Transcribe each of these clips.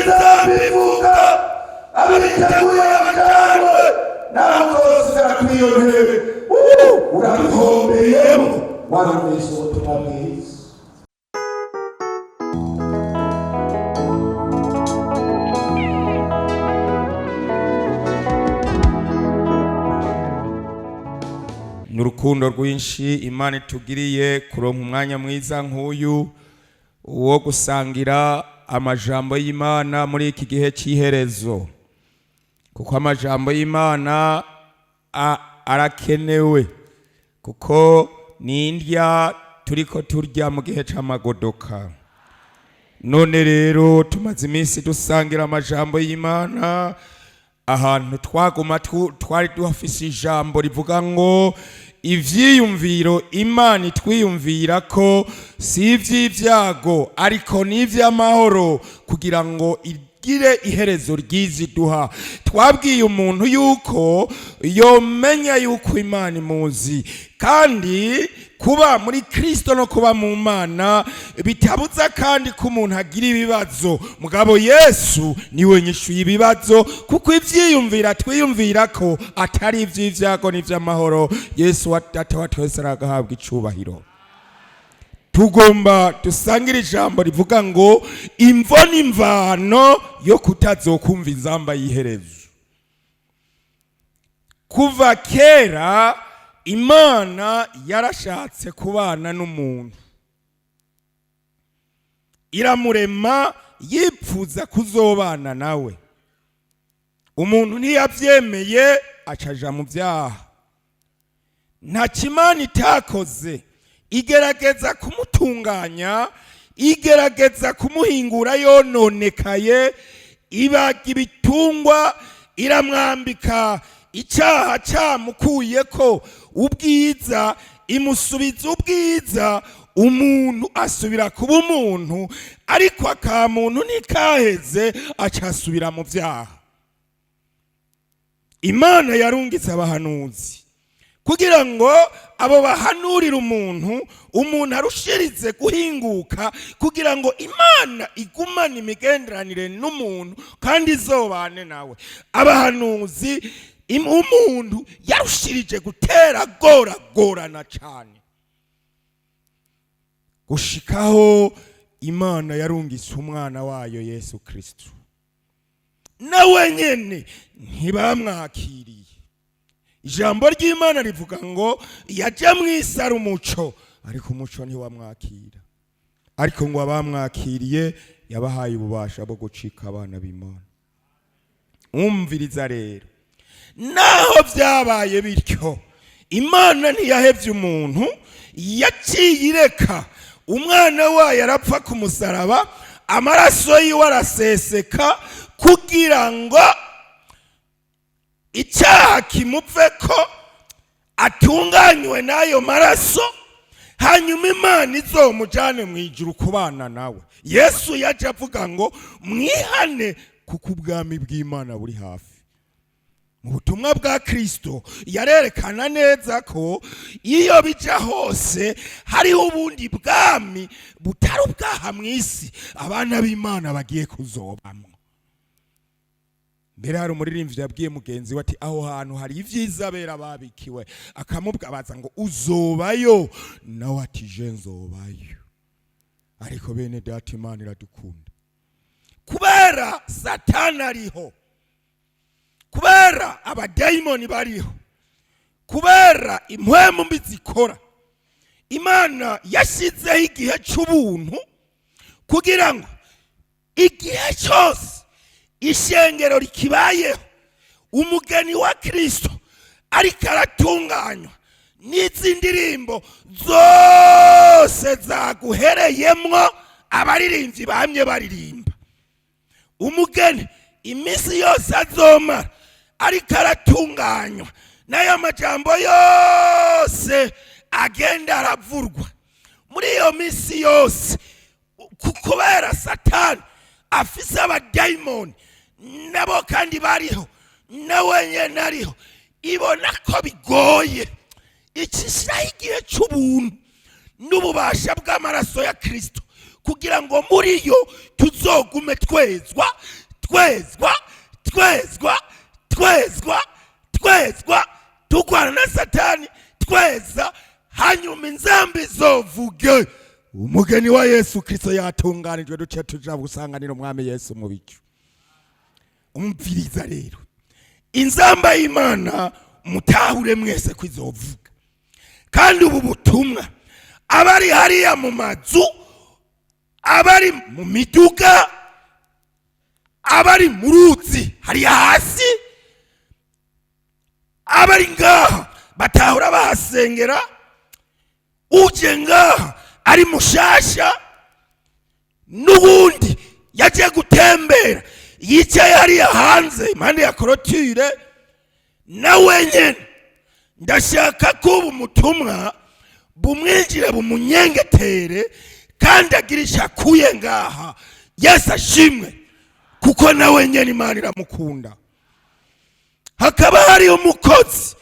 Inzamba ivuga, abiteguye bajanwe, nawe uzosigara kuri iyo ntebe. Urabihombeyemo, warumvise ubutumwa bwiza. Ni urukundo rwinshi Imana itugiriye kuronka umwanya mwiza nk'uyu wo gusangira amajambo y'Imana muri iki gihe cy'iherezo, kuko amajambo y'Imana arakenewe, kuko ni indya turiko turya mu gihe c'amagodoka. None rero tumaze iminsi dusangira amajambo y'Imana, ahantu twaguma twari duhafise ijambo rivuga ngo ivyiyumviro Imana itwiyumvira ko si ivy'ibyago ariko ni ivy'amahoro, kugira ngo igire iherezo ryiza iduha. Twabwiye umuntu yuko yomenya yuko Imana imuzi, kandi kuba muri Kristo no kuba mu Mana bitabuza kandi ko umuntu agira ibibazo. Mugabo Yesu niwe nyishuye ibibazo, kuko ivyiyumvira twiyumvira ko atari ivy'ivyago n'ivy'amahoro. Yesu wa Data wa twese aragahabwa icubahiro. Tugomba dusangire ijambo rivuga ngo imvo n'imvano yo kutazokumva inzamba y'iherezo. Kuva kera Imana yarashatse kubana n'umuntu, iramurema yipfuza kuzobana nawe. Umuntu ntiyabyemeye, acaja mu byaha. Nta kimana itakoze, igerageza kumutunganya, igerageza kumuhingura yononekaye, ibaga ibitungwa, iramwambika icyaha cyamukuye ko ubwiza, imusubiza ubwiza. Umuntu asubira kuba umuntu, ariko aka muntu ntikaheze, acasubira mu byaha. Imana yarungitse abahanuzi kugira ngo abo bahanurire umuntu, umuntu arushirize guhinguka, kugira ngo Imana igumane imigenderanire n'umuntu kandi izobane nawe. Abahanuzi, umuntu yarushirije gutera goragorana cyane, gushikaho Imana yarungitse umwana wayo Yesu Kristo, nawe nyene ntibamwakiriye. Ijambo ry'Imana rivuga ngo yaje mu isi ari umuco, ariko umuco ntiwamwakira. Ariko ngo abamwakiriye yabahaye ububasha bwo gucika abana b'Imana. Umviriza rero, naho byabaye bityo, Imana ntiyahevye umuntu, yaciye ireka umwana wayo arapfa ku musaraba, amaraso yiwe araseseka, kugira ngo icyaha kimuve ko atunganywe n'ayo maraso, hanyuma Imana izomujane mu ijuru kubana nawe. Yesu yaje avuga ngo mwihane kuko ubwami bw'Imana buri hafi. Mu butumwa bwa Kristo yarerekana neza ko iyo bija hose hariho ubundi bwami butari ubwaha mu isi abana b'Imana bagiye kuzobamwo. Mbere hari umuririmbyi yabwiye mugenzi we ati aho hantu hari ibyiza bera babikiwe, akamubwabaza ngo uzobayo? Nawe ati je nzobayo. Ariko bene data, Imana iradukunda. Kubera Satani ariho, kubera abadayimoni bariho, kubera impwemu mbi zikora, Imana yashyizeho igihe cy'ubuntu kugira ngo igihe cyose ishengero rikibayeho, umugeni wa Kristo ariko aratunganywa n'izi ndirimbo zose zaguhereyemwo, abaririmbyi bamye baririmba, umugeni iminsi yose azomara ariko aratunganywa n'ayo majambo yose agenda aravurwa muri iyo minsi yose, kubera Satani afise abadayimoni nabo kandi bariho, nawe nyene ariho, ibona ko bigoye, icishyiraho igihe cy'ubuntu n'ububasha bw'amaraso ya Kristo. Kugira ngo muri yo tuzogume twezwa, twezwa, twezwa, twezwa, twezwa, turwana na Satani, tweza. Hanyuma inzamba izovuge, umugeni wa Yesu Kristo yatunganijwe, duce tuja gusanganira umwami Yesu mu bicu. Umviriza rero, inzamba y'Imana mutahure mwese ko izovuga. Kandi ubu butumwa, abari hariya mu mazu, abari mu miduga, abari mu ruzi hariya hasi, abari ngaha batahora bahasengera, uje ngaha ari mushasha, n'ubundi yagiye gutembera yicaye hariya hanze impande ya clôture, na wenyine ndashaka ko ubu mutumwa bumwinjire, bumunyengetere, kandi agira icyo akuye ngaha. Yesu ashimwe, kuko na wenyine Imana iramukunda. Hakaba hari umukozi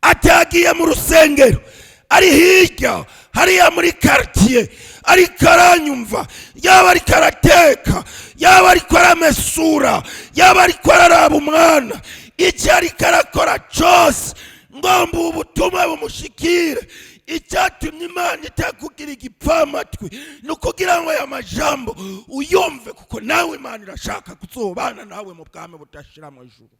atagiye mu rusengero, ari hirya hariya muri quartier, ariko aranyumva, yaba ariko arateka, yaba ariko aramesura, yaba ariko araraba umwana, icyo ariko arakora cyose, ngomba ubu butumwa bumushikire. Icyatumye Imana itakugira igipfamatwi ni ukugira ngo aya majambo uyumve, kuko nawe Imana irashaka kuzobana nawe mu bwami budashira mu ijuru.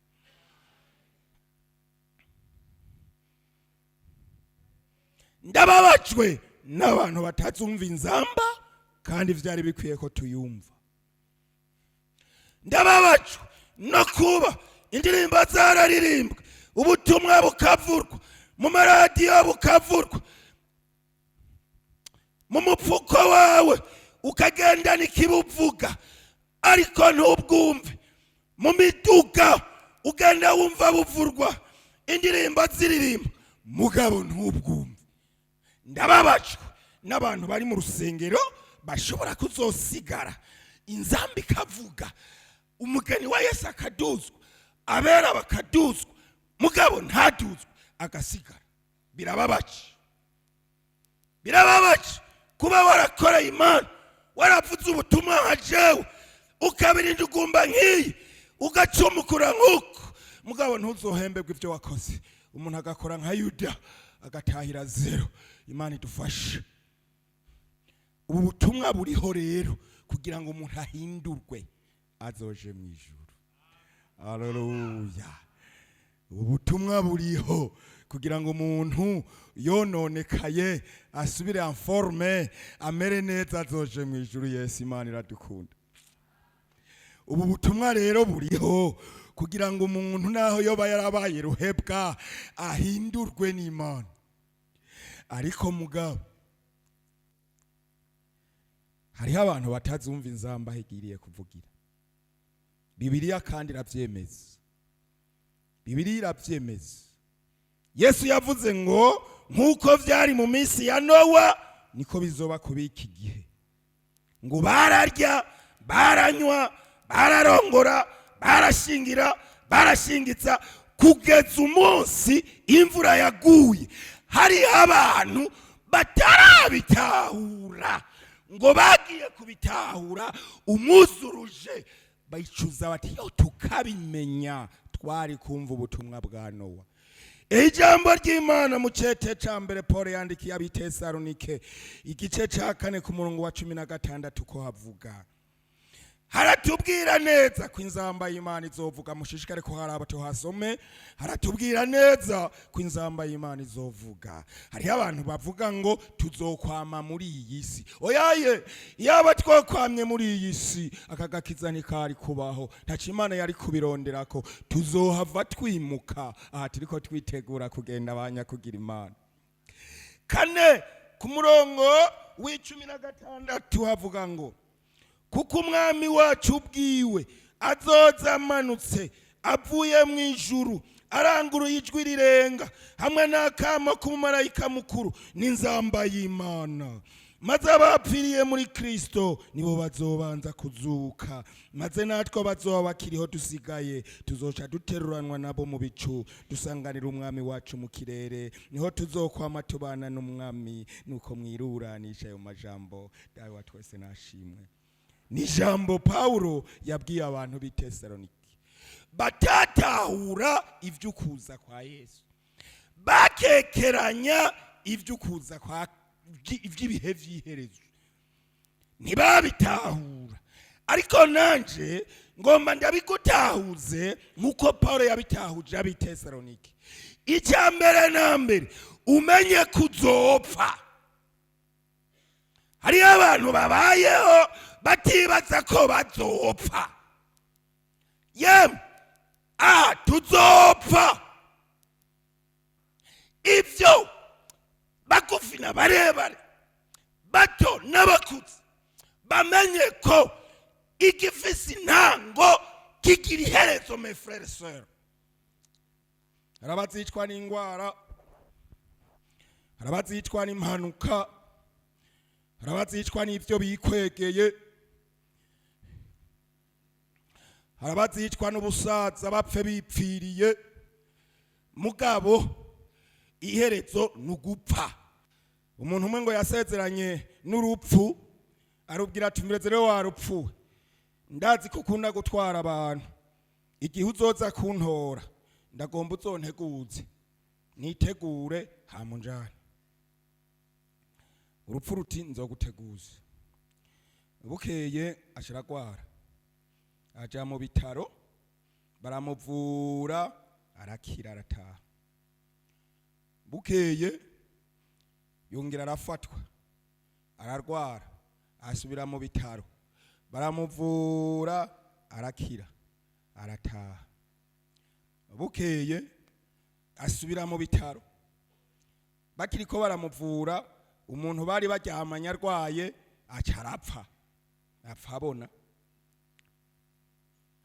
Ndababajwe n'abantu batazumva inzamba, kandi byari bikwiye ko tuyumva. Ndababajwe no kuba indirimbo zararirimbwa, ubutumwa bukavurwa mu maradiyo, bukavurwa mu mupfuko wawe, ukagendana ikibuvuga ariko ntubwumve. Mu miduga ugenda wumva buvurwa, indirimbo ziririmba, mugabo ntubwumve. Ndababajwe n'abantu bari mu rusengero bashobora kuzosigara inzamba ikavuga, umugeni wa Yesu akaduzwa, abera bakaduzwa, mugabo ntaduzwe, agasigara. Birababaje, birababaje kuba warakoreye Imana, waravuze ubutumwa nka jewe, ukabirinda ugumba nk'iyi, ugacumukura nk'uko, mugabo ntuzohembebwe ibyo wakoze. Umuntu agakora nka Yuda, agatahira zéro. Imana idufashe. Ubu butumwa buriho rero kugira ngo umuntu ahindurwe, azoje mu ijuru. Aleluya! Ubu butumwa buriho kugira ngo umuntu yononekaye asubire en forme, amere neza, azoje mu ijuru. Yesu, Imana iradukunda. Ubu butumwa rero buriho kugira ngo umuntu, naho yoba yarabaye ruhebwa, ahindurwe n'Imana. Ariko mugabo hariho abantu batazumva inzamba aho igiriye kuvugira. Bibiliya kandi irabyemeza, Bibiliya irabyemeza. Yesu yavuze ngo nk'uko byari mu minsi ya Nowa, niko bizoba kubika igihe. Ngo bararya, baranywa, bararongora, barashingira, barashingitsa, kugeza umunsi imvura yaguye. Hariho abantu batarabitahura. Ngo bagiye kubitahura umwuzuruje, bayicuza bati: "Yo tukabimenya, twari kumva ubutumwa bwa Nowa." Ijambo ry'Imana mu cete ca mbere Paul yandikiye Abitesalonike, igice ca 4, ku murongo wa 16, ko havuga, haratubwira neza ko inzamba y'Imana izovuga. Mushishikare ko hari tuhasome. Haratubwira neza ko inzamba y'Imana izovuga. Hariho abantu bavuga ngo tuzokwama muri iyi si. Oyaye, yaba twakwamye muri iyi si, aka gakiza ntikari kubaho, ntaco Imana yari kubironderako. Tuzohava twimuka aha, turiko twitegura kugenda abanyakugira Imana. 4, ku murongo w'16, havuga ngo kuko umwami wacu ubwiwe azoza amanutse avuye mu ijuru, aranguruye ijwi rirenga, hamwe n'akamo k'umumarayika mukuru n'inzamba y'Imana. Maze abapfiriye muri Kristo nibo bazobanza kuzuka, maze natwe bazoba bakiriho dusigaye tuzoca duteruranwa nabo mu bicu, dusanganira Umwami wacu mu kirere, niho tuzokwama tubana n'Umwami. Nuko mwiruranisha ayo majambo. Dawe wa twese nashimwe. Ni ijambo Pawulo yabwiye abantu b'i Tesaloniki batatahura ivy'ukuza kwa Yesu, bakekeranya ivy'ukuza kwa ivy'ibihe vy'iherezo, ntibabitahura. Ariko nanje ngomba ndabigutahuze nk'uko Paulo yabitahuje ab'i Tesaloniki. Icya mbere na mbere, umenye kuzopfa. Hariyo abantu babayeho batibaza ko bazopfa. Yemwe, aha tuzopfa. Ibyo bagufi na barebare, bato n'abakuze, bamenye ko igifise intango kigira iherezo. Mes frères, sœurs, hari abazicwa n'indwara, hari abazicwa n'impanuka, hari abazicwa n'ibyo bikwegeye, hari abazicwa n'ubusaza bapfe bipfiriye. Mugabo iherezo ni ugupfa. Umuntu umwe ngo yasezeranye n'urupfu, arubwira ati: "Mureze rero warupfuwe, ndazi ko ukunda gutwara abantu. Igihe uzoza kuntora, ndagomba uzonteguze nitegure, hamunjane." Urupfu ruti: "Nzoguteguza." Bukeye ashiragwara, aja mu bitaro, baramuvura, arakira, arataha. Bukeye yongera arafatwa, ararwara, asubira mu bitaro, baramuvura, arakira, arataha. Bukeye asubira mu bitaro, bakiriko baramuvura, umuntu bari baryamanye arwaye aca arapfa, apfa abona.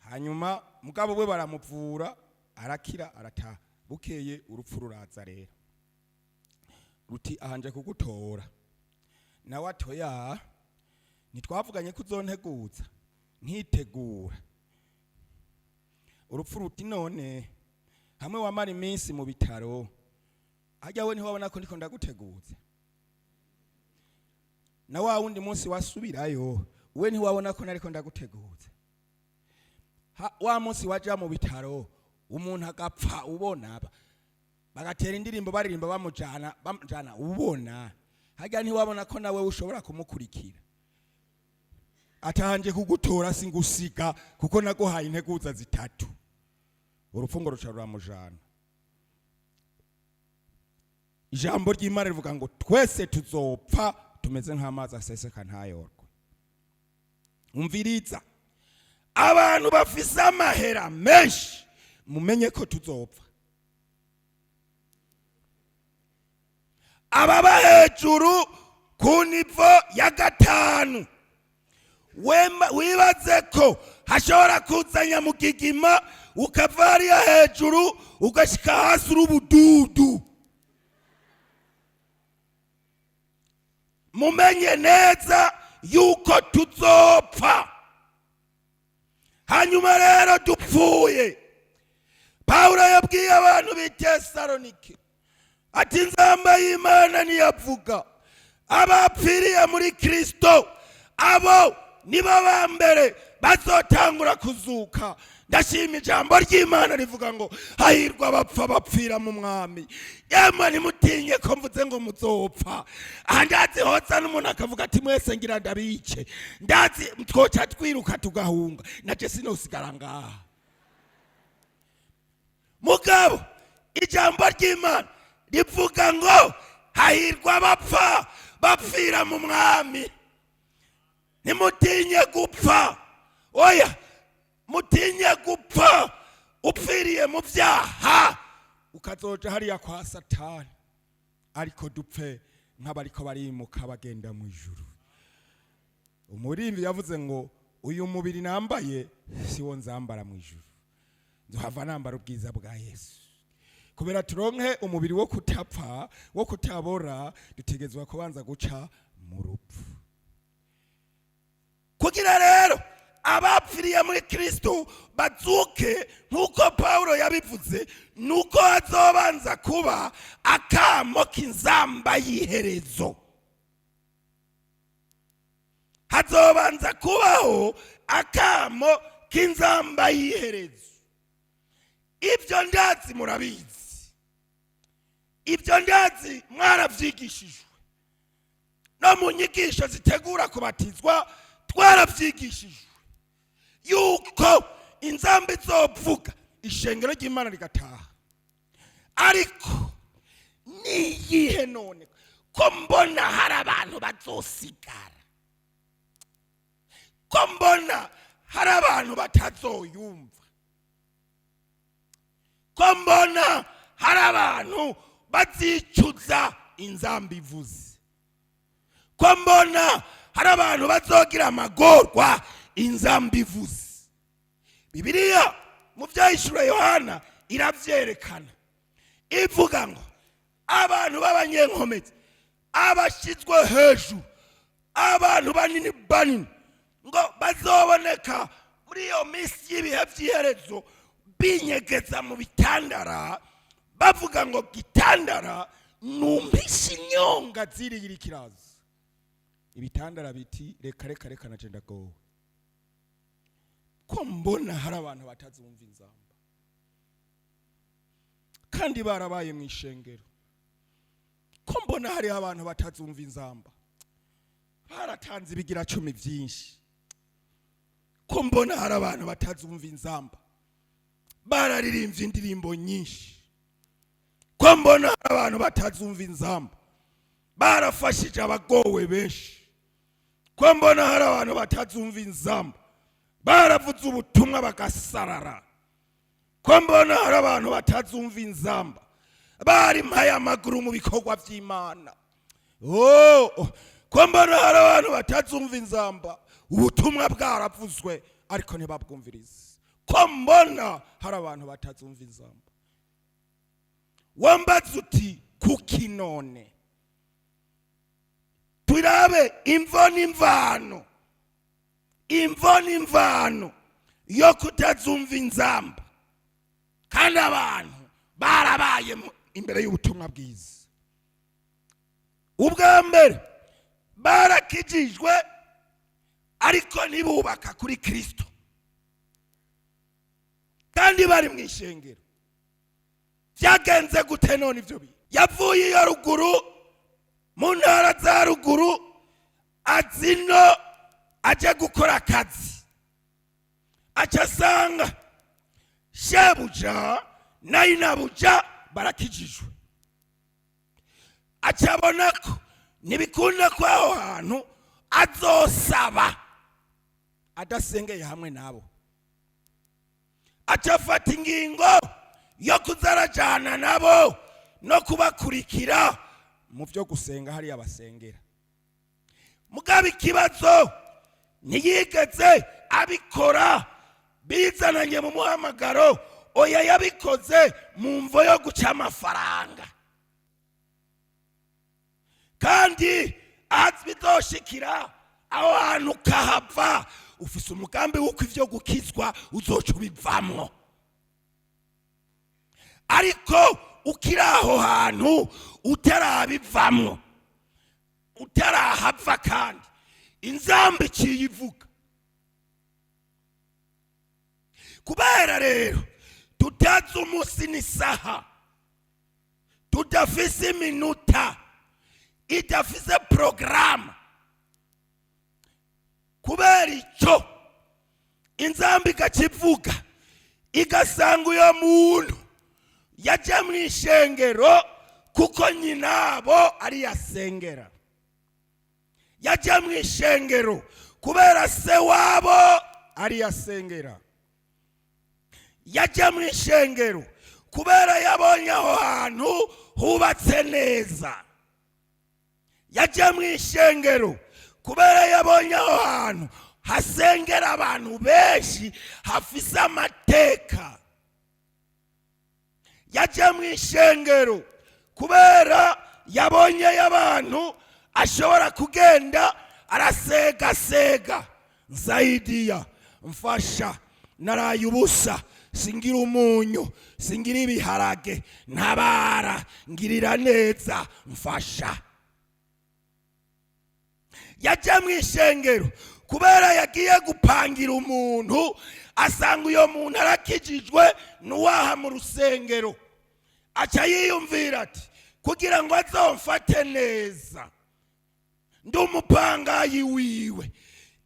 Hanyuma mugabo we baramuvura, arakira, arataha. Bukeye urupfu ruraza rero, ruti: "Ahanje kugutora." Nawe atoya, "Ntitwavuganye ko uzonteguza nkitegura?" Urupfu ruti: "None hamwe wamara iminsi mu bitaro, hajya we ntiwabona ko ndiko ndaguteguza? Na wa wundi munsi wasubirayo, we ntiwabona ko nariko ndaguteguza? Wa munsi waja mu bitaro, umuntu agapfa ubona, bagatera indirimbo baririmba bamujana bamujana ubona, hajya ntiwabona ko nawe ushobora kumukurikira? Atanje kugutora, singusiga, kuko naguhaye integuza zitatu." Urupfu ngo ruca ruramujana. Ijambo ry'Imana rivuga ngo twese tuzopfa, tumeze nk'amazi aseseka ntayorwe. Umviriza, abantu bafise amahera menshi, mumenye ko tuzopfa. Ababa hejuru ku niveau ya gatanu, wibaze ko hashobora kuza nyamugigima, ukava hariya hejuru ugashika hasi uri ubududu. Mumenye neza yuko tuzopfa. Hanyuma rero dupfuye, Pawulo yabwiye abantu b'i Tesalonike ati: "Inzamba y'Imana niyavuga, abapfiriye muri Kristo abo nibo ba mbere bazotangura kuzuka." Ndashima ijambo ry'Imana rivuga ngo hahirwa abapfa bapfira mu Mwami. Yemwe, ntimutinye ko mvuze ngo muzopfa. Aha ndazi hoza n'umuntu akavuga ati: "Mwese ngira ndabice." Ndazi twoca twiruka tugahunga, naje sinosigara ngaha. Mugabo ijambo ry'Imana rivuga ngo hahirwa abapfa bapfira mu Mwami. Ntimutinye gupfa, oya, mutinye gupfa upfiriye mu byaha, ukazoja hariya kwa Satani. Ariko dupfe nk'abariko barimuka bagenda mu ijuru. Umurimbi yavuze ngo: "Uyu mubiri nambaye si wo nzambara mu ijuru, nzohava nambara ubwiza bwa Yesu." Kubera turonke umubiri wo kutapfa, wo kutabora, dutegerezwa kubanza guca mu Mu rupfu. Kugira rero abapfiriye muri Kristo bazuke, nk'uko Pawulo yabivuze, nuko hazobanza kuba akamo k'inzamba y'iherezo. Hazobanza kubaho akamo k'inzamba y'iherezo. Ibyo ndazi murabizi, ibyo ndazi mwarabyigishijwe no mu nyigisho zitegura kubatizwa. Twarabyigishijwe yuko inzamba izovuga, ishengero ry'Imana rigataha. Ariko niyihe none ko mbona hari abantu bazosigara, ko mbona hari abantu batazoyumva, ko mbona hari abantu bazicuza inzamba ivuze, ko mbona hari abantu bazogira amagorwa inzamba ivuze? Bibiliya mu Byahishura Yohana iravyerekana, ivuga ngo abantu b'abanyenkomezi, abashyizwe hejuru, abantu banini banini, ngo bazoboneka muri iyo minsi y'ibihe by'iherezo binyegeza mu bitandara, bavuga ngo: "Gitandara, numpishe inyonga ziriya iriko iraza." Ibitandara biti: "Reka, reka, reka, naje ndagowe. Ko mbona hari abantu batazumva inzamba kandi barabaye mu ishengero? Ko mbona hariho abantu batazumva inzamba, baratanze ibigira cumi byinshi? Ko mbona hari abantu batazumva inzamba, bararirimbye indirimbo nyinshi? Ko mbona hari abantu batazumva inzamba, barafashije abagowe benshi? Ko mbona hari abantu batazumva inzamba, baravuze ubutumwa bagasarara? Ko mbona hari abantu batazumva inzamba, bari mpaye amaguru mu bikorwa by'Imana? Oh, ko mbona hari abantu batazumva inzamba, ubutumwa bwaravuzwe ariko ntibabwumvirize? Ko mbona hari abantu batazumva inzamba?" Wambaza uti: "Kuki none?" Turabe imvo n'imvano, imvo n'imvano yo kutazumva inzamba kandi abantu barabaye imbere y'ubutumwa bwiza. Ubwa mbere, barakijijwe ariko ntibubaka kuri Kristo kandi bari mu ishengero. Byagenze gute none ibyo bintu? Yavuye iyo ruguru, mu ntara za ruguru, azino ajya gukora akazi, aca asanga shebuja na inabuja barakijijwe. Aca abona ko ntibikunda ko aho hantu azosaba adasengeye hamwe nabo. Aca afata ingingo yo kuzarajana nabo no kubakurikira mu byo gusenga hariya basengera. Mugabo ikibazo, ntiyigeze abikora bizananye mu muhamagaro. Oya, yabikoze mu mvo yo guca amafaranga. Kandi aho bizoshikira, aho hantu ukahava ufise umugambi w'uko ivyo gukizwa uzoca ubivamwo, ariko ukiri aho hantu utarabivamwo, utarahava, kandi inzamba iciye ivuga. Kubera rero tutazi umunsi n'isaha, tudafise iminota, idafise porogaramu, kubera icyo inzamba igakivuga, igasanga uyo muntu yajya mu ishengero kuko nyinabo ari yasengera, yajya mu ishengero kubera se wabo ari yasengera, yajya mu ishengero kubera yabonye aho hantu hubatse neza, yajya mu ishengero kubera yabonye aho hantu hasengera abantu benshi, hafise amateka, yajya mu ishengero kubera yabonyeyo abantu Ashobora kugenda arasegasega: "Nsaidia, mfasha, naraye ubusa, singira umunyu, singira ibiharage, ntabara, ngirira neza, mfasha." Yajya mu ishengero kubera yagiye gupangira umuntu, asanga uyo muntu arakijijwe n'uwaha mu rusengero, aca yiyumvira ati: "Kugira ngo azomfate neza, ndi umupangayi wiwe,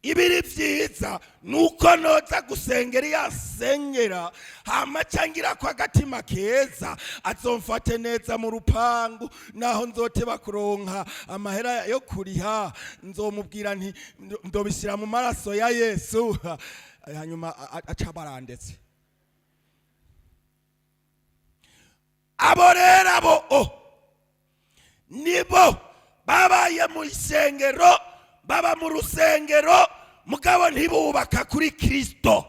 ibiri byiza nuko noza gusengera iyo asengera, hama cangira ko agatima keza, azomfate neza mu rupangu. Naho nzoteba kuronka amahera yo kuriha, nzomubwira nti ndobishyira mu maraso ya Yesu." Hanyuma aca barandetse. Abo rero, abo o nibo babaye mu isengero, baba mu rusengero, mugabo ntibubaka kuri Kristo.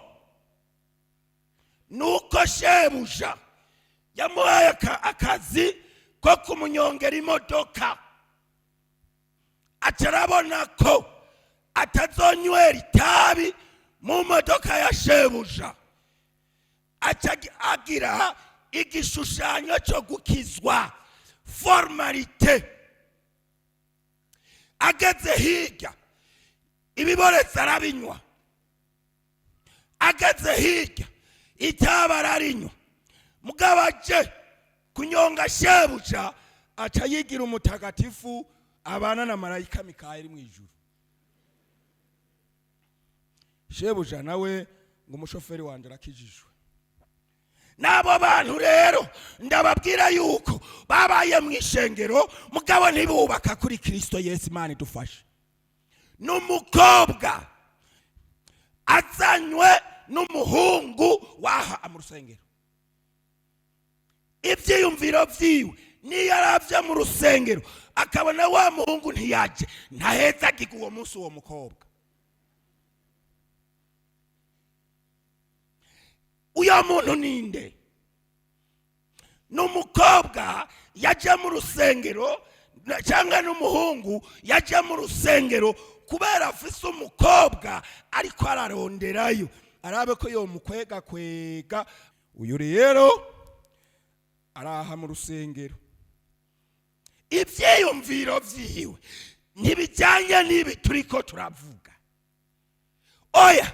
Nuko shebuja yamuhaye akazi ko kumunyongera imodoka, aca arabona ko atazonywera itabi mu modoka ya shebuja, aca agira igishushanyo cyo gukizwa, formalité. Ageze hirya, ibiboretse arabinywa. Ageze hirya, itabi ararinywa. Mugabo aje kunyonga shebuja, aca yigira umutagatifu, abana na marayika Mikayeli mu ijuru. Shebuja nawe ngo: "Umushoferi wanje arakijijwe." N'abo bantu rero ndababwira yuko babaye mu ishengero, mugabo ntibubaka kuri Kirisito Yesu. Imana idufashe. N'umukobwa azanywe n'umuhungu waha mu rusengero, ibyiyumviro byiwe niyo arabye mu rusengero akabona wa muhungu ntiyaje, ntaheza agiga uwo munsi uwo mukobwa. Uyo muntu ninde? Ni umukobwa yajya mu rusengero cyangwa n'umuhungu yajya mu rusengero kubera afise umukobwa ariko araronderayo, arabe ko yomukwega kwega. Uyu rero araha mu rusengero, ibyiyumviro byiwe ntibijyanye n'ibi turiko turavuga. Oya,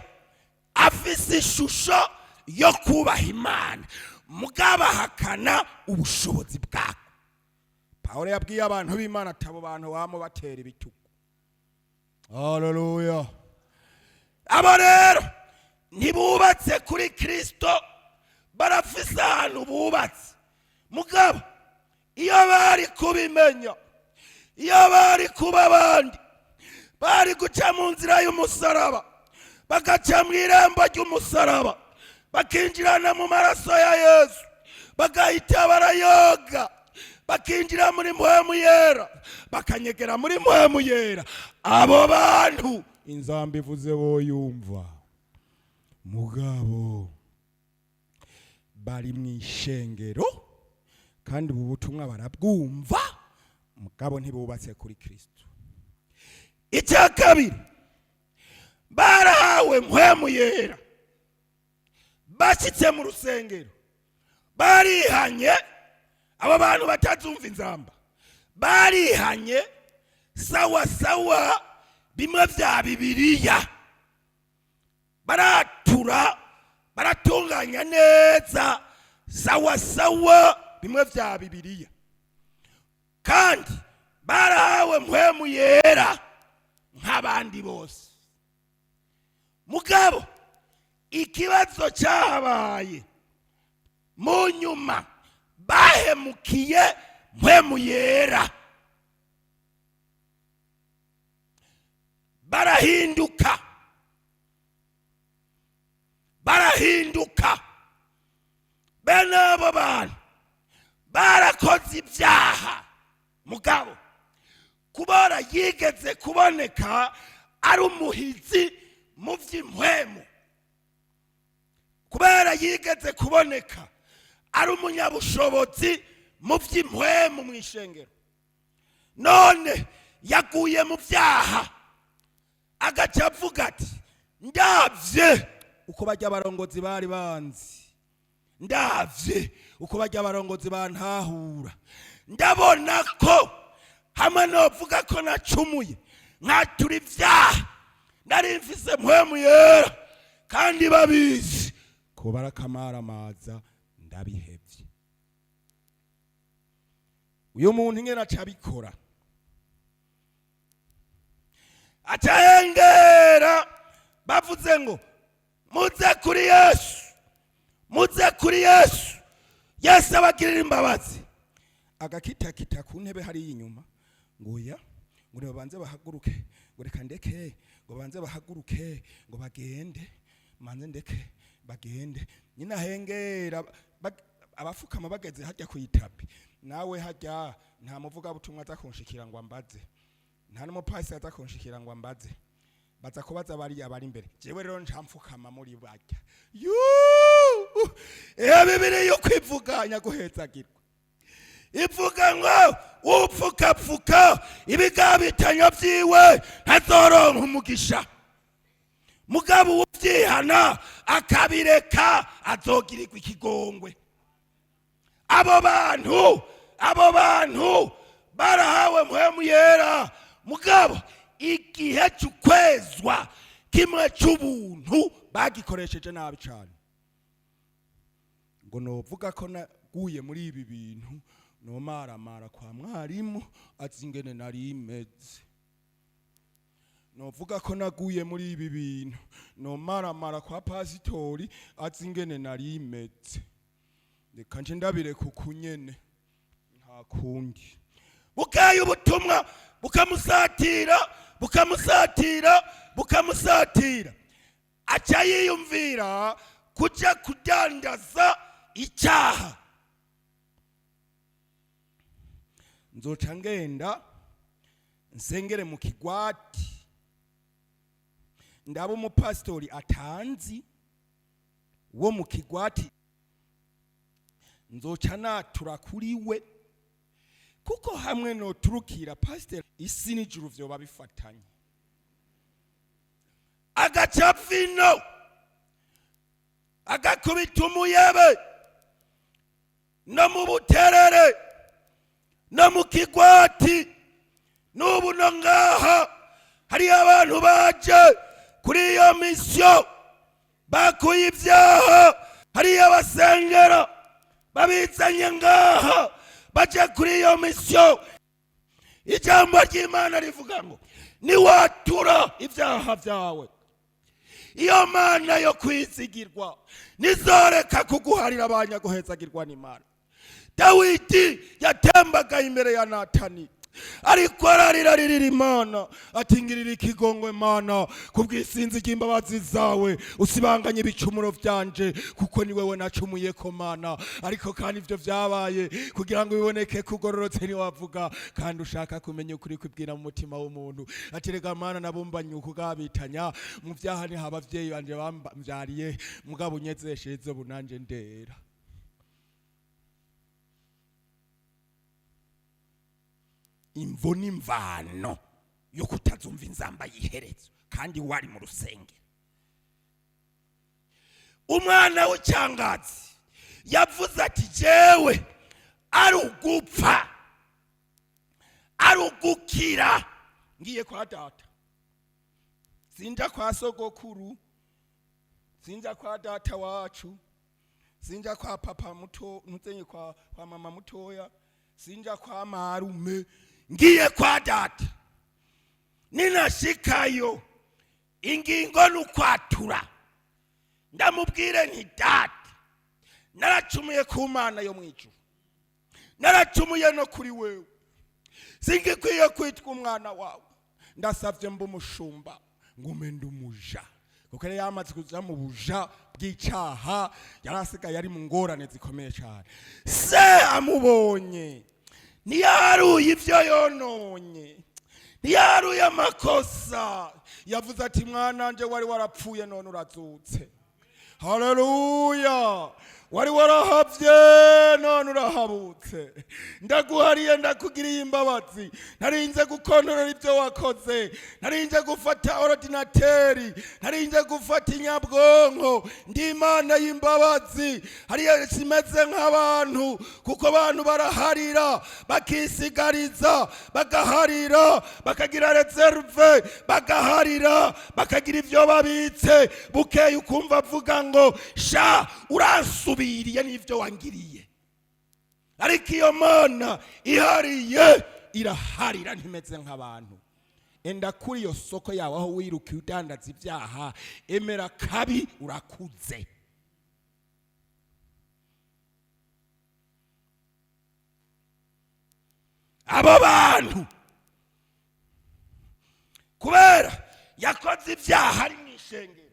afise ishusho yo kubaha Imana, mugabo ahakana ubushobozi bwako. Pawulo yabwiye abantu b'Imana ati: "Abo bantu bamubatera ibitugu." Haleluya! Abo rero ntibubatse kuri Kirisito. Barafise ahantu bubatse, mugabo iyo bari kubimenya, iyo bari kuba abandi, bari guca mu nzira y'umusaraba, bagaca mu irembo ry'umusaraba, bakinjirana mu maraso ya Yesu, bagahita barayoga, bakinjira muri Mpwemu Yera, bakanyegera muri Mpwemu Yera. Abo bantu inzamba ivuze boyumva. Mugabo bari mu ishengero, kandi ubu butumwa barabwumva, mugabo ntibubatse kuri Kristo. Icya kabiri, barahawe Mpwemu Yera, bashyitse mu rusengero barihanye. Abo bantu batazumva inzamba barihanye sawa sawa, bimwe bya Bibiliya, baratura, baratunganya neza sawa sawa bimwe bya Bibiliya, kandi barahawe Mpwemu Yera nk'abandi bose. Mugabo ikibazo cyahabaye mu nyuma, bahemukiye Mpwemu Yera, barahinduka, barahinduka. Bene abo bantu barakoze ibyaha, mugabo kubera yigeze kuboneka ari umuhizi mu by'impwemu, kubera yigeze kuboneka ari umunyabushobozi mu by'impwemu mu ishengero, none Yaguye mu byaha, agaca avuga ati: "Ndabye uko bajya abarongozi bari banzi, ndabye uko bajya abarongozi bantahura, ndabona ko hamwe novuga ko nacumuye nkatura ibyaha, nari mfise Mpwemu Yera kandi babizi ko barakamaramaza, ndabihevye." Uyu muntu ingene aca abikora, acahengera bavuze ngo: "Muze kuri Yesu, muze kuri Yesu, Yesu abagirira imbabazi." Agakitakita ku ntebe hariya inyuma ngo: "Ya," ngo, "nibabanze bahaguruke," ngo, "reka ndeke," ngo, "banze bahaguruke," ngo, "bagende, manze ndeke bagende." Nyine ahengera abafukama bageze hajya ku itapi, nawe hajya nta muvugabutumwa aza kunshikira ngo ambaze, nta n'umupasi aza kunshikira ngo ambaze, baza kubaza bariya bari imbere. Jewe rero nca mfukama muri barya. Yuu! Bibiri yo kwivuga nyaguhezagirwa ivuga ngo: "Upfukapfuka ibigabitanyo vyiwe ntazoronka umugisha, mugabo uvyihana akabireka azogirirwa ikigongwe." Abo bantu barahawe Mpwemu Yera, mugabo igihe cy'ukwezwa kimwe cy'ubuntu bagikoresheje nabi cyane. Ngo: "Novuga ko naguye muri ibi bintu, nomaramara kwa mwarimu azi ingene nari meze. Novuga ko naguye muri ibi bintu, nomaramara kwa pasitori azi ingene nari meze. Reka nje ndabireka uku nyene, nta kundi." Bukeye ubutumwa bukamusatira, bukamusatira, bukamusatira, aca yiyumvira kuja kudandaza icyaha. "Nzoca ngenda nsengere mu kigwati, ndaba umupasitori atanzi wo mu kigwati, nzoca natura kuri we, kuko hamwe noturukira pasiteri, isi n'ijuru vyoba bifatanye." Agaca vino, agakubita umuyebe no mu Buterere no mu kigwati. N'ubu no ngaha hariyo abantu baje kuri iyo misiyo, bakuye ibyaha hariyo abasengera, babizanye ngaha, baje kuri iyo misiyo. Ijambo ry'Imana rivuga ngo: "Niwatura ibyaha byawe, iyo Mana yo kwizigirwa nizoreka kuguharira." Abanyaguhezagirwa n'Imana. Dawidi yatembagaye imbere ya Natani, ariko ararira, aririra Imana ati: "Ngirira ikigongwe Mana, kubw'isinzi ry'imbabazi zawe usibanganye ibicumuro byanje, kuko ni wewe nacumuye ko Mana. Ariko kandi ibyo byabaye kugira ngo biboneke kugororotse ntiwavuga, kandi ushaka kumenya ukuri kwibwira mu mutima w'umuntu." Ati: "Rega Mana, nabumbanye ukugabitanya mu byaha, niho abavyeyi banje bambyariye, mugabo unyezeshereze bunanje ndera." Imvo n'imvano yo kutazumva inzamba y'iherezo kandi wari mu rusengero. Umwana w'icyangazi yavuze ati: "Jewe ari ugupfa, ari ugukira, ngiye kwa data. Sinja kwa sogokuru, sinja kwa data wacu, sinja kwa papa muto, ntuzenye kwa mama mutoya, sinja kwa marume, ngiye kwa data. Ninashikayo, ingingo nukwatura, ndamubwire nti: 'Data, naracumuye ku Mana yo mwijuru, naracumuye no kuri wewe, singikwiye kwitwa umwana wawe. Ndasavye mba umushumba, ngume ndi umuja.'" Kuko yari yamaze kuja mu buja bw'icaha, yari asigaye ari mu ngorane zikomeye cyane. Se amubonye ntiyaharuye ibyo yononye, ntiyaharuye amakosa. Yavuze ati: "Mwananje, wari warapfuye none urazutse." Haleluya! Wari warahavye, none urahabutse. Ndaguhariye, ndakugiriye imbabazi. Narinze gukontorora ibyo wakoze, narinze gufata ordinateur, narinze gufata inyabwonko. Ndi Imana y'imbabazi. Hariya simeze nk'abantu, kuko abantu baraharira, bakisigariza, bagaharira, bakagira réserve, bagaharira, bakagira ibyo babitse. Bukeye ukumva avuga ngo: "Sha, uransubiriye n'ibyo wangiriye." Ariko iyo Mana ihariye iraharira, ntimeze nk'abantu. Enda kuri iyo soko yawe aho wirukiye udandaza ibyaha, emera kabi, urakuze. Abo bantu, kubera yakoze ibyaha ari mu ishengero,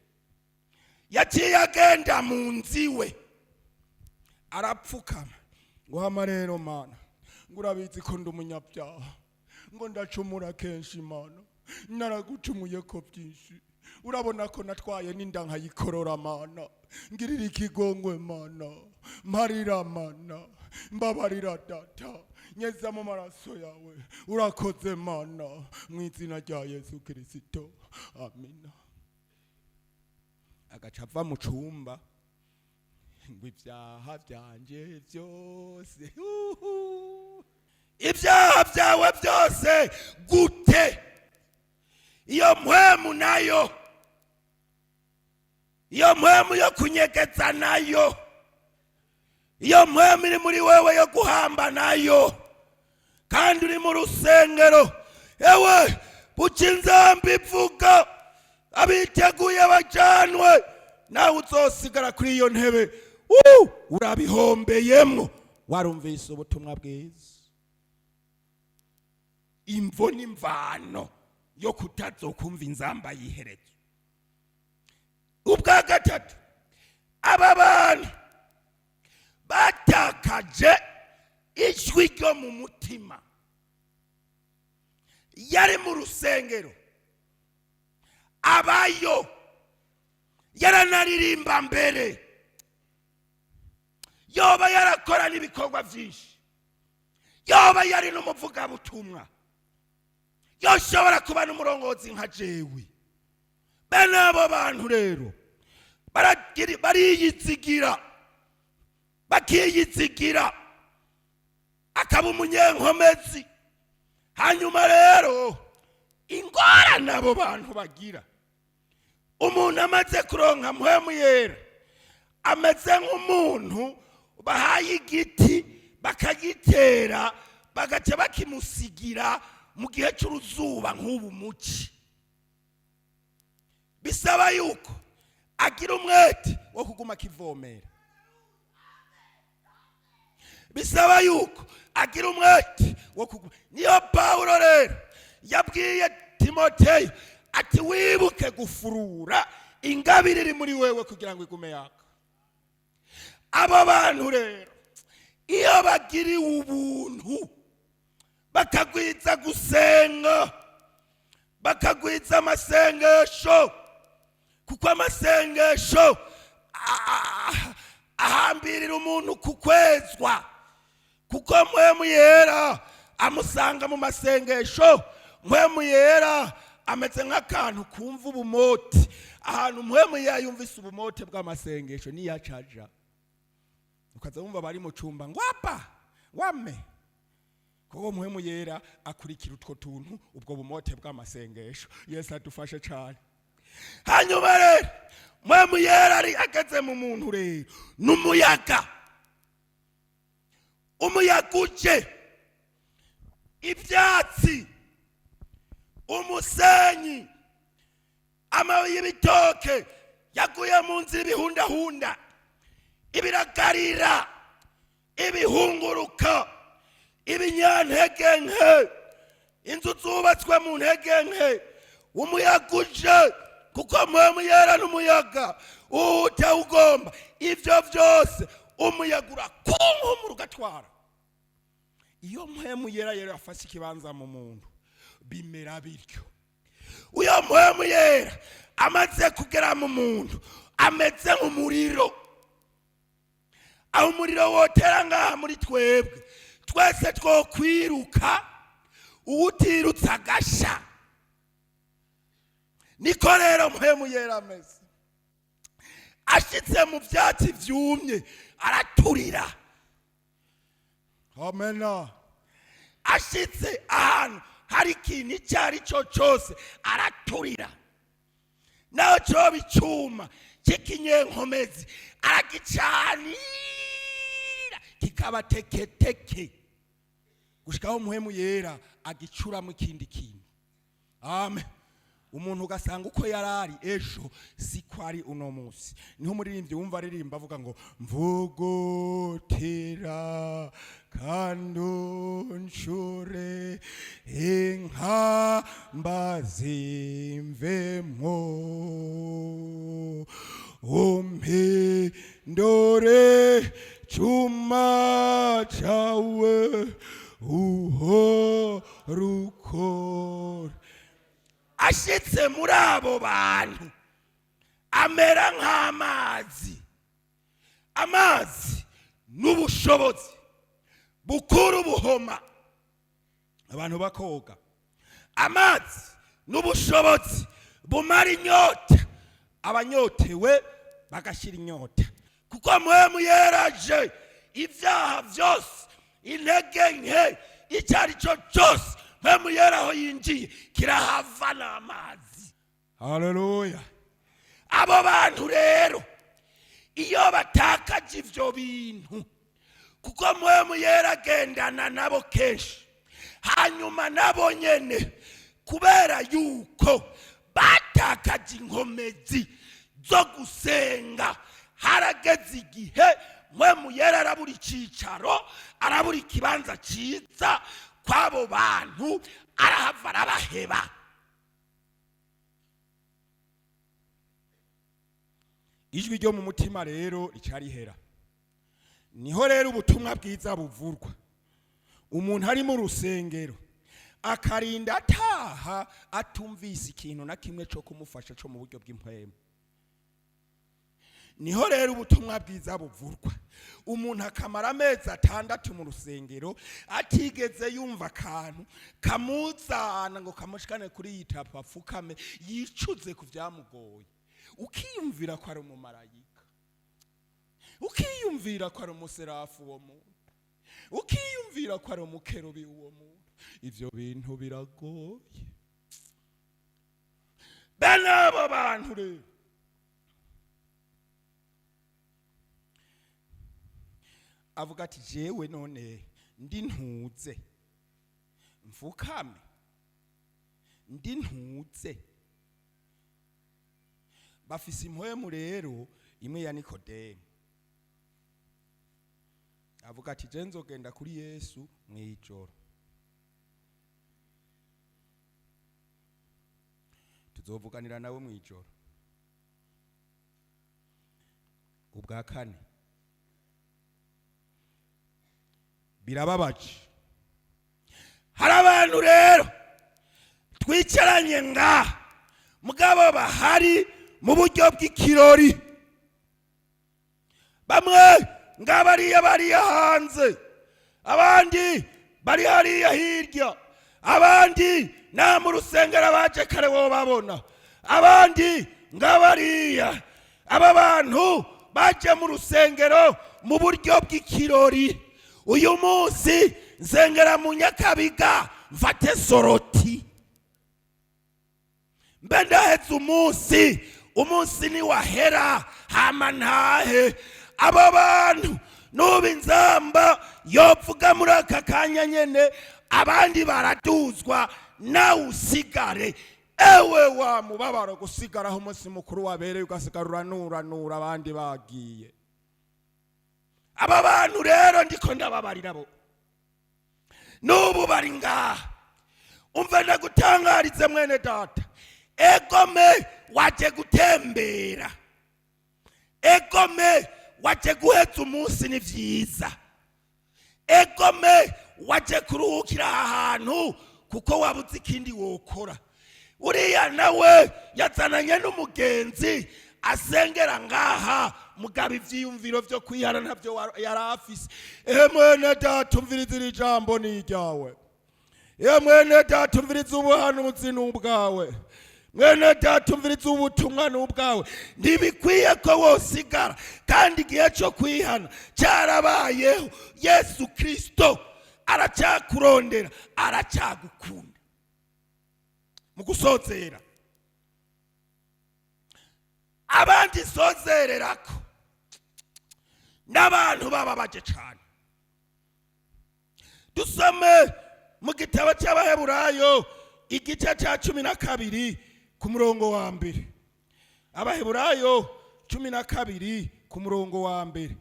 yaciye agenda mu nzu iwe, arapfukama ngo: "Hama rero Mana," ngo, "urabizi ko ndi umunyabyaha," ngo, "ndacumura kenshi. Mana, naragucumuye ko byinshi. Urabona ko natwaye n'inda nkayikorora. Mana, ngirira ikigongwe. Mana, mparira. Mana, mbabarira. Data, nyeza mu maraso yawe. Urakoze Mana, mu izina rya Yesu Kirisito, amina." Agaca ava mu cumba ngo: "Ibyaha byanje byose." Uhu. Ibyaha byawe byose gute? Iyo mpwemu nayo, iyo mpwemu yo kunyegeza nayo, iyo mpwemu iri muri wewe yo guhamba nayo, kandi uri mu rusengero. Ewe, buca inzamba ivuga, abiteguye bajanwe, nawe uzosigara kuri iyo ntebe. Urabihombeyemwo. Warumvise ubutumwa bwiza, imvo n'imvano yo kutazokumva inzamba yiherezo. Ubwa gatatu, aba bantu batakaje ijwi ryo mu mutima. Yari mu rusengero, abayo, yaranaririmba mbere, yoba yarakora n'ibikorwa byinshi, yoba yari n'umuvugabutumwa, yoshobora kuba n'umurongozi nka jewe. Bene abo bantu rero bariyizigira, bakiyizigira, akaba umunyenkomezi. Hanyuma rero ingorane abo bantu bagira, umuntu amaze kuronka Mpwemu Yera ameze nk'umuntu bahaye igiti, bakagitera, bagaca bakimusigira mu gihe cy'uruzuba nk'ubu muci. Bisaba yuko agira umwete wo kuguma akivomera, bisaba yuko agira umwete wo kuguma. Niyo Pawulo rero yabwiye Timoteyo ati: "Wibuke gufurura ingabire iri muri wewe kugira ngo igume yaka." Abo bantu rero, iyo bagiriwe ubuntu, bakagwiza gusenga, bakagwiza amasengesho, kuko amasengesho ahambirira umuntu ku kwezwa, kuko Mpwemu Yera amusanga mu masengesho. Mpwemu Yera ameze nk'akantu kumva ubumote. Ahantu Mpwemu Yera yumvise ubumote bw'amasengesho, niyacaja. Ukaza wumva bari mu cumba ngo: "Apa wame," kuko Mpwemu Yera akurikira utwo tuntu, ubwo bumote bw'amasengesho. Yesu adufashe cyane. Hanyuma rero Mpwemu Yera ari ageze mu muntu rero n'umuyaga. Umuyaga uje, ibyatsi, umusenyi, amababi y'ibitoke yaguye mu nzira, ibihundahunda, ibiragarira, ibihunguruka, ibinyantege nke, inzu zubatswe mu ntege nke, umuyaga uje, kuko Mpwemu Yera n'umuyaga utawugomba ibyo byose, umuyaga urakunkumura ugatwara. Iyo Mpwemu Yera rero afashe ikibanza mu muntu, bimera bityo. Uyo Mpwemu Yera amaze kugera mu muntu Ameze nk'umuriro. Aho umuriro wotera ngaha muri twebwe, twese twokwiruka, uwutirutse agasha. Niko rero Mpwemu Yera ameze. Ashitse mu byatsi byumye araturira. Amena. Ashitse ahantu hari ikintu icyo ari cyo cyose araturira, naho cyoba icyuma cy'ikinyenkomezi aragicanira kikaba teketeke, gushikaho Muhemu Yera agicuramo ikindi kintu. Amen. Umuntu ugasanga uko yari ari ejo siko ari uno munsi. Niho umuririmbyi wumva aririmba avuga ngo: "Mvugutira kandi uncure inkamba zimvemwo, umpindure cuma cawe uhora ukora." Ashitse muri abo bantu amera nk'amazi. Amazi n'ubushobozi bukuru buhoma abantu bakoga. Amazi n'ubushobozi bumara inyota, abanyotewe bagashyira inyota, kuko Mpwemu yeraje ibyaha byose, intege nke, icyo ari cyo cyose, Mpwemu Yera aho yinjiye kirahava n'amazi. Haleluya. Abo bantu rero iyo batakaje ibyo bintu, kuko Mpwemu Yera agendana nabo kenshi, hanyuma nabo nyene kubera yuko batakaje inkomezi zo gusenga, harageze igihe Mpwemu Yera arabura icicaro, arabura ikibanza cyiza kw'abo bantu, arahava arabaheba. Ijwi ryo mu mutima rero rica rihera. Niho rero ubutumwa bwiza buvurwa, umuntu ari mu rusengero akarinda ataha atumvise ikintu na kimwe cyo kumufasha cyo mu buryo bw'impwemu. Niho rero ubutumwa bwiza buvurwa, umuntu akamara amezi 6 mu rusengero atigeze yumva akantu kamuzana ngo kamushikane kuri iyi tapu, apfukame yicuze ku byamugoye. Ukiyumvira ko ari umumarayika, ukiyumvira ko ari umuserafu uwo muntu, ukiyumvira ko ari umukerubi uwo muntu. Ibyo bintu biragoye. Bene abo bantu rero avuga ati: "Jewe none ndi ntuze mfukame, ndi ntuze." Bafise impwemu rero imwe ya Nikodemu, avuga ati: "Je nzogenda kuri Yesu mw'ijoro, tuzovuganira nawe mw'ijoro." Ubwa kane, birababaje. Hari abantu rero twicaranye ngaha, mugabo bahari mu buryo bw'ikirori. Bamwe ngabariya bariya hanze, abandi bari hariya hirya, abandi nta mu rusengero baje kare babona, abandi ngabariya. Aba bantu baje mu rusengero mu buryo bw'ikirori. Uyu munsi nsengera mu Nyakabiga, mfate sortie, mbe ndahetse umunsi, umunsi niwahera hama ntahe. Abo bantu nuba inzamba yopfuga muri aka kanya nyene, abandi baraduzwa, nawe usigare. Ewe wa mubabaro gusigaraho umunsi mukuru wabereye, ugasigara uranuranura abandi bagiye. Aba bantu rero ndiko ndababarira bo n'ubu bari ngaha. Umva ndagutangarize mwene data, egome waje gutembera, egome waje guheza umunsi, ni vyiza, egome waje kuruhukira aha hantu kuko wabuze ikindi wokora. Uriya nawe yazananye n'umugenzi. Asengera ngaha, mugabo ivyiyumviro vyo kwihana ntabyo yari afise. Ehe mwene data, umviriza, iri jambo ni iryawe. Ye mwene data, umviriza, ubuhanuzi ni ubwawe. Mwene data, umviriza, ubutumwa ni ubwawe. Ntibikwiye ko wosigara kandi igihe cyo kwihana cyarabayeho. Yesu Kirisito aracyakurondera, aracyagukunda. Mu gusozera, abandi sozererako n'abantu bababaje cyane, dusome mu gitabo cy'Abaheburayo igice cya 12 ku murongo wa 1. Abaheburayo 12 ku murongo wa 1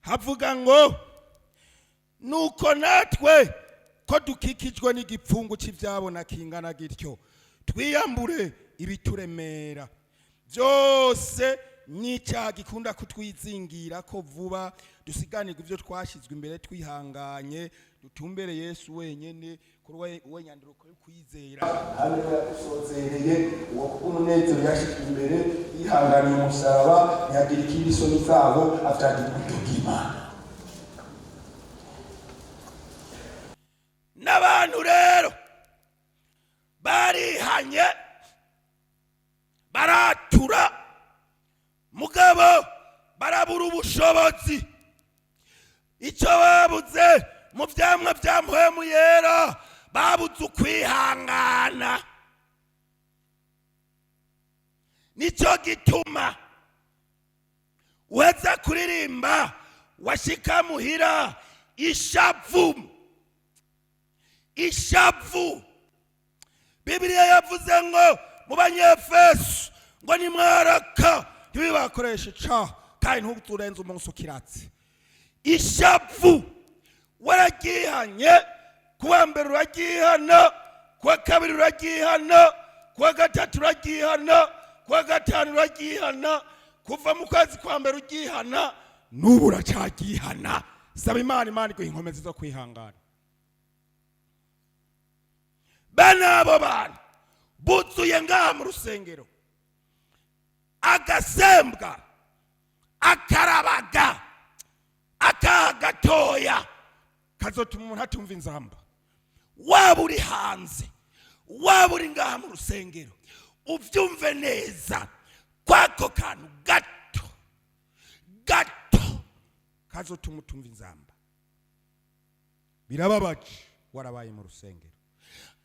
havuga ngo: "Nuko natwe ko dukikijwe n'igipfungu cy'ibyabona kingana gityo, twiyambure ibituremera byose n'icyaha gikunda kutwizingira ko vuba, dusiganirwe ibyo twashyizwe imbere twihanganye, dutumbere Yesu wenyine, kuri we nyanduruko yo kwizera kandi we yadusozereye. Uwo kubw'umunezero yashyizwe imbere yihanganiye umusaraba, ntiyagira ikindi isoni zabo, avyagira uburyo bw'Imana." N'abantu rero barihanye, baratura, mugabo barabura ubushobozi. Icyo babuze mu byamwa bya Mpwemu Yera, babuze ukwihangana. Nicyo gituma uheza kuririmba, washika muhira, ishavu, ishavu. Bibiliya yavuze ngo mu Banyefeso ngo: "Nimwaraka ntibibakoreshe icaha, kandi ntuzurenze umunsi ukiratse." Ishavu wararyihanye kuwa mbere, uraryihana kuwa kabiri, uraryihana kuwa gatatu, uraryihana kuwa gatanu, uraryihana kuva mu kwezi kwa mbere uryihana, n'ubu uracaryihana. Saba Imana, Imana iguha inkomezi zo kwihangana. Bene abo bantu buzuye ngaha mu rusengero, agasembwa, akarabaga, akaha gatoya kazotuma umuntu atumva inzamba. Waba uri hanze, waba uri ngaha mu rusengero, ubyumve neza kwako kantu gato gato kazotuma utumva inzamba. Birababaje warabaye mu rusengero.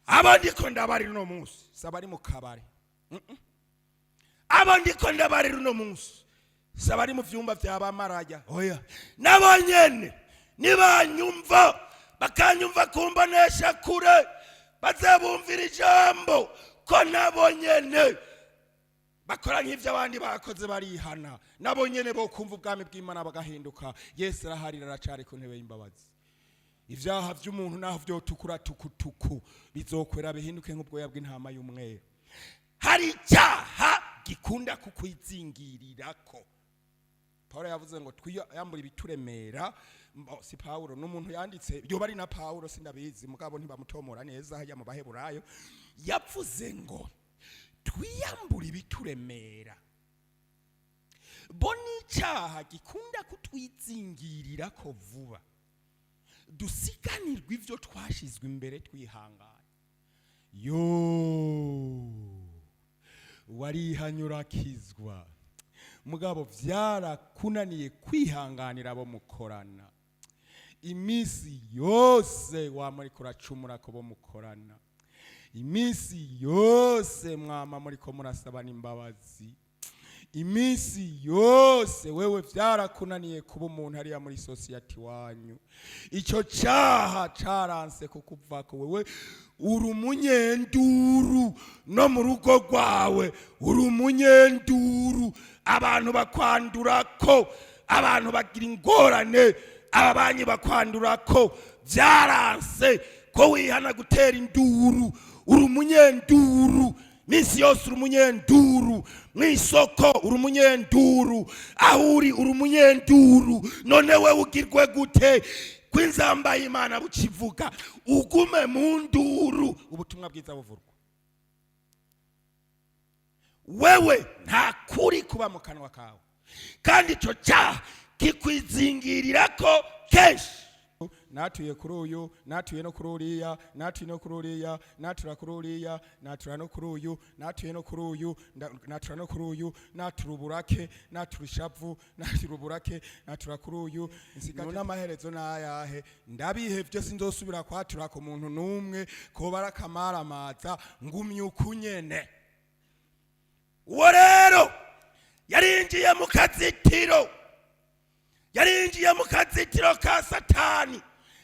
Abo ndiko ndabarira uno munsi si abari mu kabari. Abo ndiko ndabarira uno munsi si abari mu vyumba vya bamaraya. Oya, nabo nyene nibanyumva, bakanyumva kumbonesha kure, bazabumvira ijambo ko nabo nyene bakora nk'ivyo abandi bakoze, barihana, nabo nyene bo kumva ubwami bw'Imana bagahinduka. Yesu araharira, aracari ku ntebe y'imbabazi. Ivyaha vy'umuntu naho vyotukura tukutuku, bizokwera bihinduke nk'ubwoya bw'intama y'umweru. Hari icyaha gikunda kukwizingirirako. Paulo yavuze ngo twiyambure ibituremera. Si Paulo, n'umuntu yanditse, yoba ari na Paulo sindabizi, mugabo ntibamutomora neza hajya mu Baheburayo. Yavuze ngo twiyambure ibituremera bo n'icyaha gikunda kutwizingirirako vuba, dusiganirwe ibyo twashizwe imbere twihangana. Yo warihanye, urakizwa, mugabo byarakunaniye kwihanganira abo mukorana. Iminsi yose wama uriko uracumura ko bo mukorana, iminsi yose mwama muriko murasabana imbabazi, iminsi yose wewe byarakunaniye kuba umuntu hariya muri société wanyu. Icyo cyaha caranse kukuvako. Wewe uri umunyenduru no mu rugo rwawe, uri umunyenduru. Abantu bakwandura ko, abantu bagira ingorane, ababanyi bakwandura ko. Byaranse ko wihana gutera induru. Uri umunyenduru minsi yose, uri umunyenduru mu isoko, uri umunyenduru aho uri, uri umunyenduru. None we ugirwe gute kw'inzamba y'Imana bukivuga, ugume mu nduru ubutumwa bwiza buvurwa? Wewe nta kuri kuba mu kanwa kawe, kandi icyo cyaha kikwizingirira ko kenshi. Natuye kuri uyu, natuye no kuri uriya, natuye no kuri uriya, natura kuri uriya, natura no kuri uyu, natuye no kuri uyu, natura no kuri uyu, natura uburake, natura ishavu, natura uburake, natura kuri uyu. Nsigaje n'amaherezo n'ayahe? Ndabihevye, sinzosubira kwatura ku muntu n'umwe, koba ari akamaramaza, ngumye uku nyene. Uwo rero yarinjiye mu kazitiro, yarinjiye mu kazitiro ka Satani,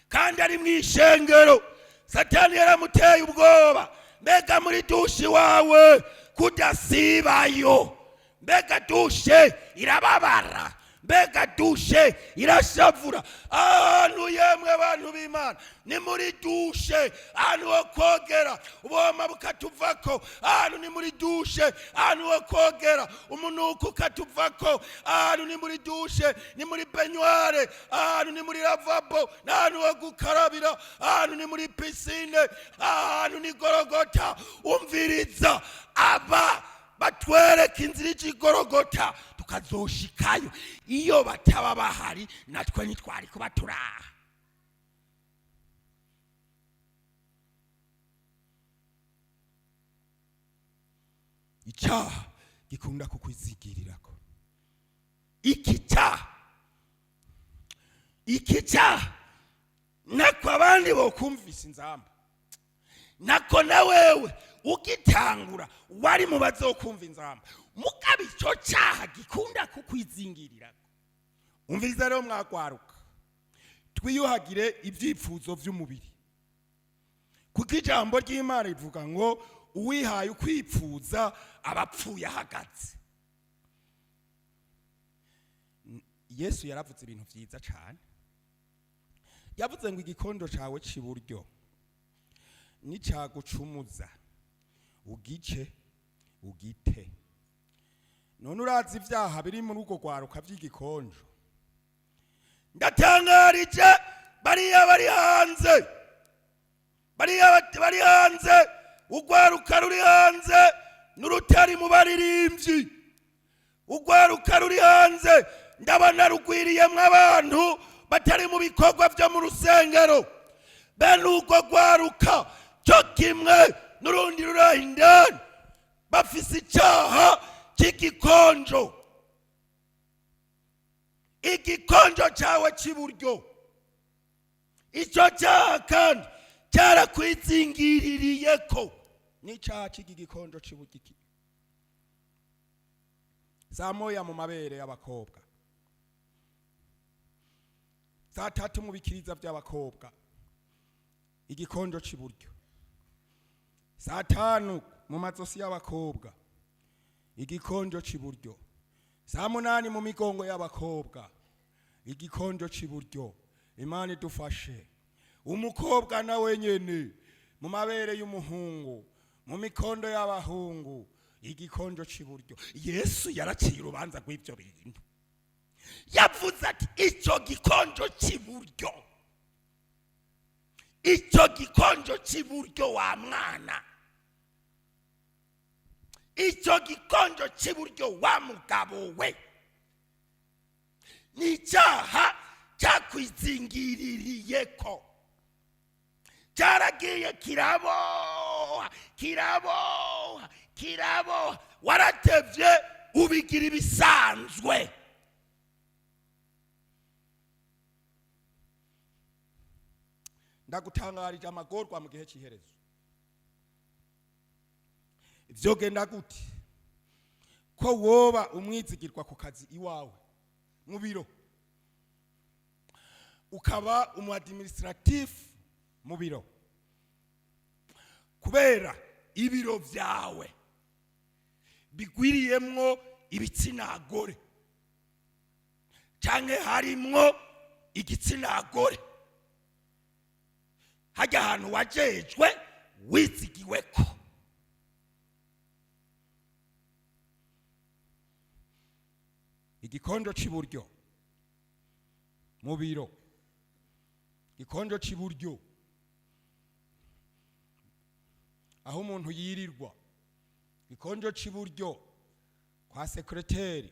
kandi ari mu ishengero. Satani yaramuteye ubwoba. Mbega muri douche wawe kudasibayo? Mbega douche irababara? Mbega douche irashavura? Ahantu, yemwe bantu b'Imana, ni muri douche, ahantu ho kogera, uboma bukatuvako. Ahantu ni muri douche, ahantu ho kogera, umunuko ukatuvako. Ahantu ni muri douche, ni muri baignoire, ahantu ni muri lavabo, n'ahantu ho gukarabira, ahantu ni muri piscine, ahantu ni Gorogota. Umviriza, aba batwereka inzira ija Igorogota, tukazoshikayo. Iyo bataba bahari, natwe ntitwari kuba turaha. Icyaha gikunda kukwizigirirako. Iki cyaha, iki cyaha, nako abandi bokumvisa inzamba, nako na wewe ugitangura wari mu bazokumva inzamba, mugabo icyo cyaha gikunda kukwizingirirako. Umviriza rero, mwagwaruka, twiyuhagire ibyifuzo by'umubiri, kuko ijambo ry'Imana rivuga ngo uwihaye ukwipfuza aba apfuye ahagaze. Yesu yaravuze ibintu byiza cyane. Yavuze ngo igikondo cyawe cy'iburyo nicyagucumuza, ugice ugite. None urazi ibyaha biri muri urwo rwaruka by'igikonjo? Ndatangarije bariya bari hanze, bariya bari hanze, urwaruka ruri hanze n'urutari mu baririmbyi. Urwaruka ruri hanze ndabona rugwiriyemwo abantu batari mu bikorwa byo mu rusengero. Bene urwo rwaruka cyo kimwe n'urundi ruri indani bafise icyaha cy'igikonjo. Igikonjo cyawe cy'iburyo, icyo cyaha kandi cyarakwizingiririye ko N'icyaha cy'igikonjo cy'iburyo, saa 1 mu mabere y'abakobwa, saa 3 mu bikiriza by'abakobwa, igikonjo cy'iburyo, saa 5 mu mazosi y'abakobwa, igikonjo cy'iburyo, saa 8 mu migongo y'abakobwa, igikonjo cy'iburyo. Imana idufashe. Umukobwa nawe nyene, mu mabere y'umuhungu, mu mikondo y'abahungu, igikonjo cy'iburyo. Yesu yaraciye urubanza rw'ibyo bintu. Yavuze ati icyo gikonjo cy'iburyo, icyo gikonjo cy'iburyo wa mwana, icyo gikonjo cy'iburyo wa mugabo we, ni icyaha cyakwizingiririye ko cyaragiye kiraboha, kiraboha, kiraboha, waratevye ubigira ibisanzwe. Ndagutangarije amagorwa mu gihe cy'iherezo. Vyogenda gute ko woba umwizigirwa ku kazi iwawe mu biro, ukaba umu administratif mu biro, kubera ibiro vyawe bigwiriyemwo ibitsina gore canke harimwo igitsina gore, hajya ahantu wajejwe wizigiweko? Igikondo c'iburyo mu biro, igikondo c'iburyo aho umuntu yirirwa, igikondo c'iburyo. Kwa secrétaire,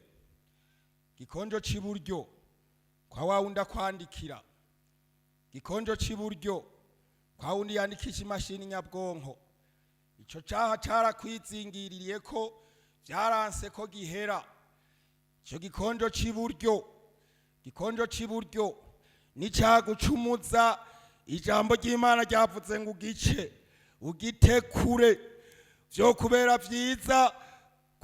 gikonjo c'iburyo kwa wa wundi akwandikira, gikonjo c'iburyo kwa wundi yandikisha imashini nyabwonko. Ico caha carakwizingiririye ko vyaranse ko gihera. Ico gikonjo c'iburyo, gikonjo c'iburyo nicagucumuza, ijambo ry'Imana ryavuze ngo ugice, ugitekure. Vyo kubera vyiza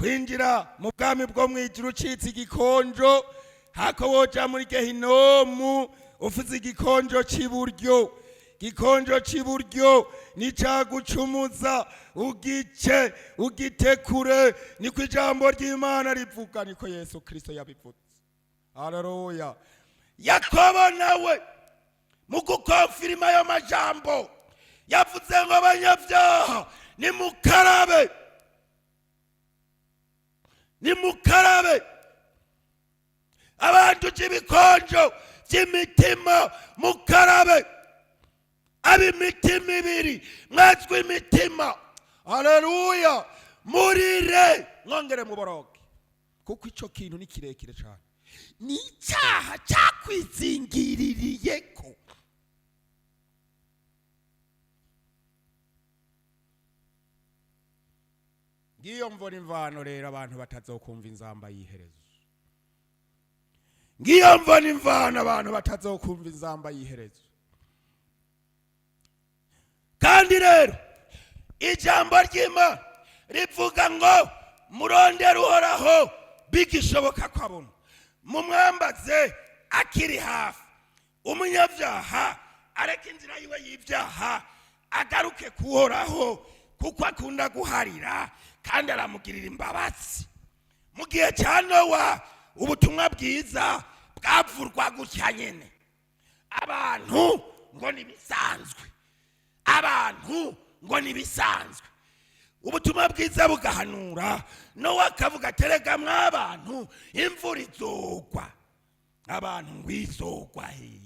kwinjira mu bwami bwo mwijuru ucitse igikonjo, hako woja muri gehinomu ufise igikonjo c'iburyo. Gikonjo c'iburyo nicagucumuza, ugice, ugitekure. Niko ijambo ry'Imana rivuga, niko Yesu Kristo yabivuze. Haleluya! Yakobo nawe mu gukonfirima ayo majambo yavuze ngo: "Abanyabyaha, nimukarabe, nimukarabe, abanduje ibikonjo by'imitima mukarabe, ab'imitima ibiri mwazwe imitima." Haleluya! Murire mwongere muboroge, kuko ico kintu ni kirekire cyane, ni icyaha cyakwizingiririye ko. Ngiyo mvura imvano rero abantu batazokumva inzamba y'iherezo. Ngiyo mvura imvano abantu batazokumva inzamba y'iherezo. Kandi rero ijambo ry'Imana rivuga ngo: "Murondere Uhoraho bigishoboka ko abona, mumwambaze akiri hafi." Umunyabyaha areka inzira yiwe y'ibyaha, agaruke kuhoraho, kuko akunda guharira kandi aramugirira imbabazi. Mu gihe cya Nowa ubutumwa bwiza bwavurwa gutya nyene, abantu ngo nibisanzwe, abantu ngo nibisanzwe. Ubutumwa bwiza bugahanura, Nowa akavuga: "Terega mw'abantu, imvura izogwa." Abantu ngo: "Izogwa hehe?"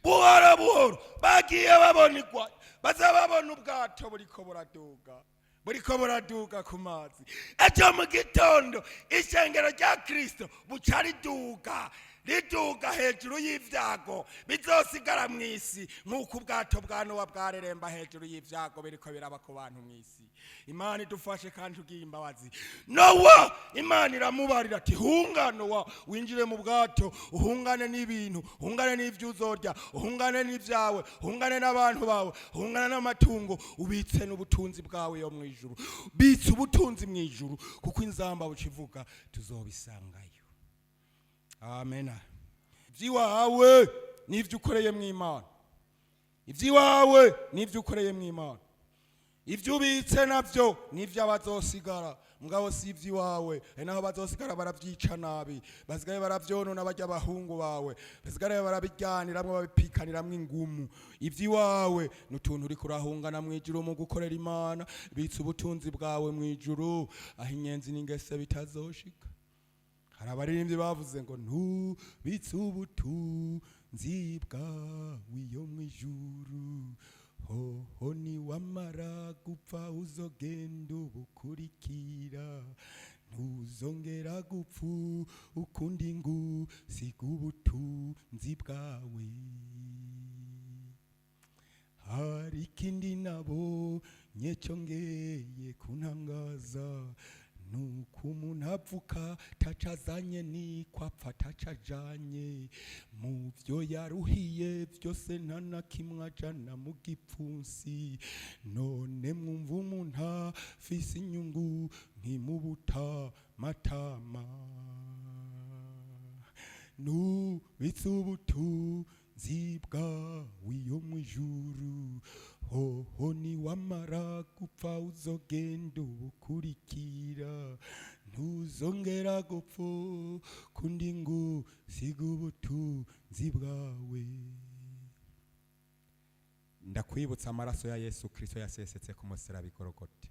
Buhoro buhoro bagiye babona igwa, baza babona ubwato buriko buraduga, buriko buraduga ku mazi. Ejo mu gitondo ishengero rya Kristo buca riduga, riduga hejuru y'ivyago bizosigara mu isi, nk'uko ubwato bwa Nowa bwareremba hejuru y'ivyago biriko biraba ku bantu mu isi. Imana idufashe kandi tugiye imbabazi. Nowa Imana iramubarira ati: "Hunga Nowa, winjire mu bwato, uhungane n'ibintu, uhungane n'ivyo uzorya, uhungane n'ivyawe, uhungane n'abantu bawe, uhungane n'amatungo, ubitse n'ubutunzi bwawe yo mu ijuru. Bitse ubutunzi mu ijuru, kuko inzamba bucivuga tuzobisangayo." Amena. Iby'iwawe n'ibyo ukoreye mu Imana, iby'iwawe n'ibyo ukoreye mu Imana, ibyo ubitse nabyo n'ibyo abazosigara, mugabo si iby'iwawe. Ari naho bazosigara barabyica nabi, basigaye barabyonona, bajya abahungu bawe basigaye barabijyaniramwo, babipikaniramwo ingumu. Iby'iwawe ni utuntu uriko urahungana mu ijuru mu gukorera Imana. Bitse ubutunzi bwawe mu ijuru, aho inyenzi n'ingese bitazoshika. Hari abaririmbyi bavuze ngo: "Ntubitse ubutunzi bwawe iyo mu ijuru, hoho niwamara gupfa uzogenda ubukurikira, ntuzongera gupfa ukundi ngo siga ubutunzi bwawe." Hari ikindi nabonye cyo ngeye kuntangaza, nuko umuntu avuka tacazanye, niko apfa tacajanye. Mu byo yaruhiye byose nta na kimwe ajana mu gipfunsi. None mwumva umuntu afise inyungu nkimubutamatama? Nubitse ubutunzi bwawe iyo mu ijuru, hoho niwamara gupfa uzogenda ubukurikira, ntuzongera gupfa kundi ngo siga ubutunzi bwawe. Ndakwibutsa amaraso ya Yesu Kristo yasesetse ku musaraba i Golgotha.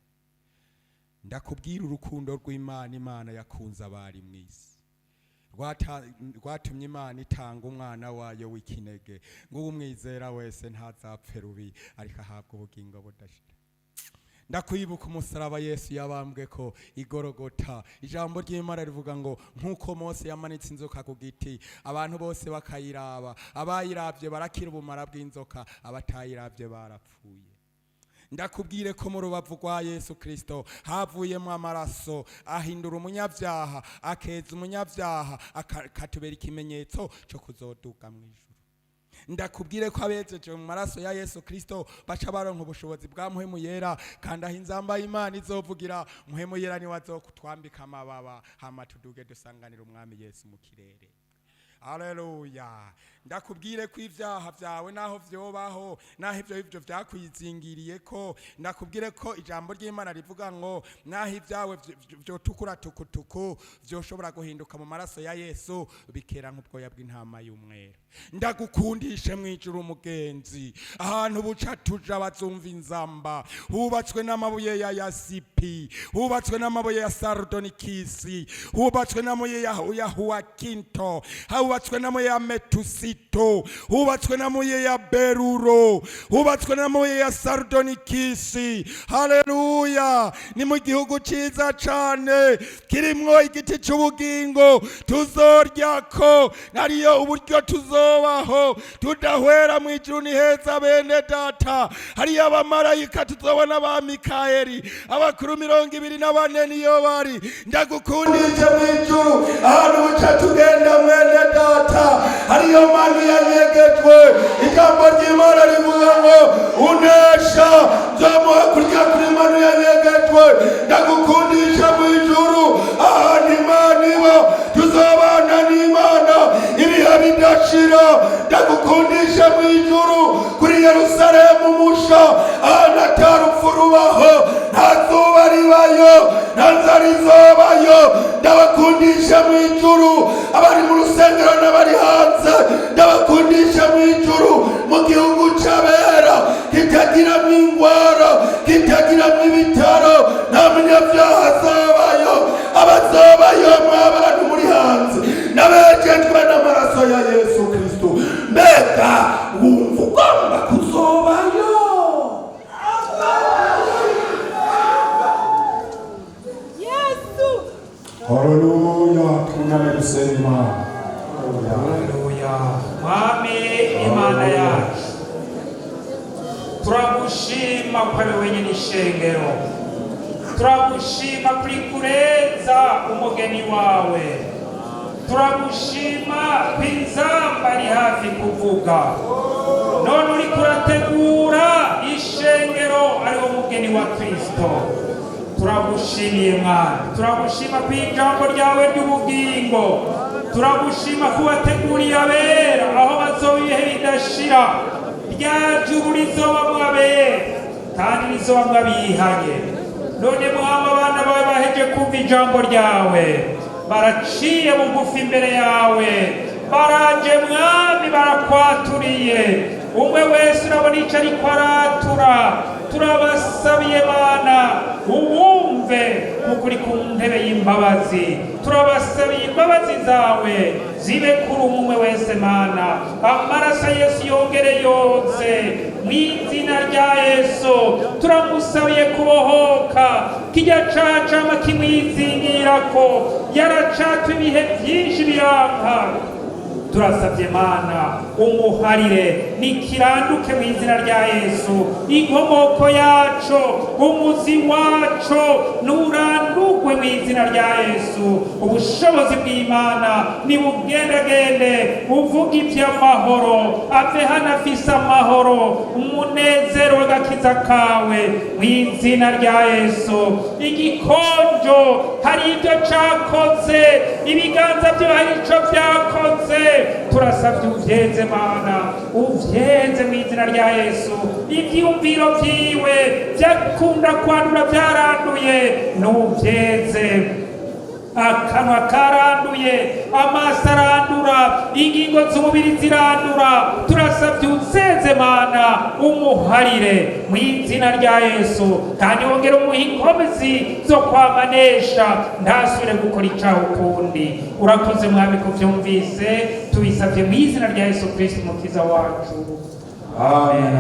Ndakubwira urukundo rw'Imana. Imana yakunze abari mu isi, rwatumye Imana itanga umwana wayo w'ikinege, ngo umwizera wese ntazapfe rubi, ariko ahabwa ubugingo budashira. Ndakwibuka umusaraba Yesu yabambwe ko igorogota. Ijambo ry'Imana rivuga ngo nk'uko Mose yamanitse inzoka ku giti, abantu bose bakayiraba, abayiravye barakira ubumara bw'inzoka, abatayiravye barapfuye. Ndakubwire ko mu rubavu rwa Yesu Kristo havuyemo amaraso ahindura umunyabyaha, akeza umunyabyaha, akatubera ikimenyetso cyo kuzoduga mu ijuru. Ndakubwire ko abejeje mu maraso ya Yesu Kristo baca baronka ubushobozi bwa Muhemu Yera, kandi aho inzamba y'Imana izovugira, Muhemu Yera niwe azokutwambika amababa, hama tuduge dusanganira Umwami Yesu mu kirere. Haleluya! Ndakubwire ko ibyaha byawe naho vyobaho, naho ivyo vyakwizingiriye ko, ndakubwire ko ijambo ry'Imana rivuga ngo naho ibyawe vyotukura tukutuku, vyoshobora guhinduka mu maraso ya Yesu bikera nk'ubwoya bw'intama y'umweru. Ndagukundishe mu ijuru, umugenzi, ahantu buca tuja bazumva inzamba, hubatswe n'amabuye ya yasipi, hubatswe n'amabuye ya sardonikisi, hubatswe n'amabuye ya huwakinto, hubatswe n'amabuye ya metusito, hubatswe n'amabuye ya beruro, hubatswe n'amabuye ya sardonikisi. Haleluya! Ni mu gihugu ciza cane kirimwo igiti c'ubugingo tuzoryako, ariyo uburyo tuzobaho tudahwera. Mu ijuru ni heza, bene data. Hariyo abamarayika, tuzobona ba Mikayeli, abakuru 24 niyo bari. Ndagukundije mu ijuru ahantu buca tugenda, mwene data, hariyo manu yanyegejwe. Ijambo ry'Imana rivuga ngo unesha nzomuha kurya kuri manu yanyegejwe. Ndagukundisha mu ijuru ahantu Imana iba, tuzobana n'Imana ibihe bidashira. Ndagukundisha mu ijuru kuri Yerusalemu musha, ahantu ata rupfu rubaho, nta zuba ribayo, nta nzara izobayo. Ndabakundisha mu ijuru abari mu rusengero n'abari hanze. Ndabakundisha mu ijuru, mu gihugu c'abera kitagiramwo ingwara, kitagiramwo ibitaro, nta munyabyaha azobayo. Abazobayo mw'abantu muri hanze n'abejejwe n'amaraso ya Yesu Kristo. Mbega wumva ugomba kuzobayo? Yesu. Haleluya! Twuname dusenga Imana. Haleluya. Mwami Imana yacu, turagushima ko ari wenyine ishengero. Turagushima kuri kureza umugeni wawe. Turagushima ko inzamba ari hafi kuvuga, none uriko urategura ishengero ariwo mugeni wa Kristo. Turagushimiye Mwami, turagushima ku ijambo ryawe ry'ubugingo. Turagushima ko wateguriye abera aho bazoba ibihe bidashira. Rya juru rizobamwo abera kandi rizobamwo abihanye. None Mwami, abana bawe baheje kumva ijambo ryawe, baraciye bugufi imbere yawe, baraje Mwami, barakwaturiye. Umwe wese urabona icyo ariko aratura. Turabasabiye Mana, uwumve kuko uri ku ntebe y'imbabazi. Turabasabiye imbabazi zawe zibe kuri umwe wese Mana. Amaraso ya Yesu yongere yose mu izina rya Yesu. Turamusabiye kubohoka kijya cacama kimwizingirako, yaracatwa ibihe byinshi biranka. Turasabye Mana, umuharire nikiranduke mu izina rya Yesu. Inkomoko yaco, umuzi waco nurandurwe mu izina rya Yesu. Ubushobozi bw'Imana nibugendagende, uvuga iby'amahoro, ave hano afise amahoro, umunezero w'agakiza kawe mu izina rya Yesu. Igikonjo hari ibyo cakoze, ibiganza byo hari ico byakoze. Turasabye uvyeze Mana, uvyeze mu izina rya Yesu. Ivyiyumviro vyiwe vyakunda kwandura vyaranduye, nuvyeze. Akanwa karanduye, amaso arandura, ingingo z'umubiri zirandura. Turasabye uzeze Mana, umuharire mu izina rya Yesu, kandi wongere umuhe inkomezi zo kwamanesha, ntasubire gukora icaha ukundi. Urakoze Mwami kuvyumvise. Tubisabye mu izina rya Yesu Kristo umukiza wacu. Amen.